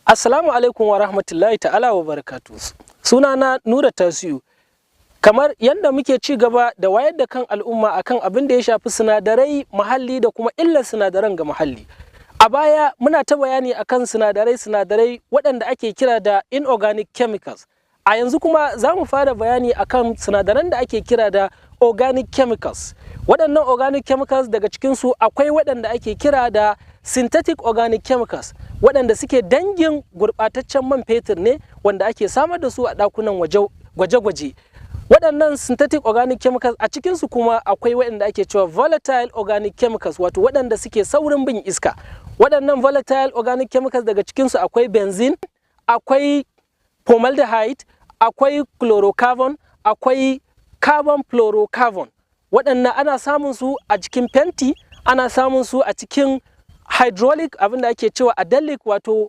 Assalamu alaikum wa rahmatullahi ta'ala wa barakatuh. Sunana Nura Tasiu. Kamar yadda muke ci gaba da wayar da kan al'umma akan abin da ya shafi sinadarai muhalli da kuma illar sinadaran ga muhalli. A baya muna ta bayani akan sinadarai waɗanda ake kira da inorganic chemicals. A yanzu kuma za mu fara bayani akan sinadaran da ake kira da organic chemicals. Waɗannan organic chemicals, daga cikinsu akwai waɗanda ake kira da synthetic organic chemicals, waɗanda suke dangin gurɓataccen man fetur ne wanda ake samar da su a ɗakunan gwaje-gwaje. Waɗannan synthetic organic chemicals, a cikinsu kuma akwai waɗanda ake cewa volatile organic chemicals, wato waɗanda suke saurin bin iska. Waɗannan volatile organic chemicals, daga cikinsu akwai benzene, akwai formaldehyde, akwai chlorocarbon, akwai carbon fluorocarbon. Waɗannan ana samun su a cikin fenti, ana samun su a cikin hydraulic, abin da ake cewa hydraulic, wato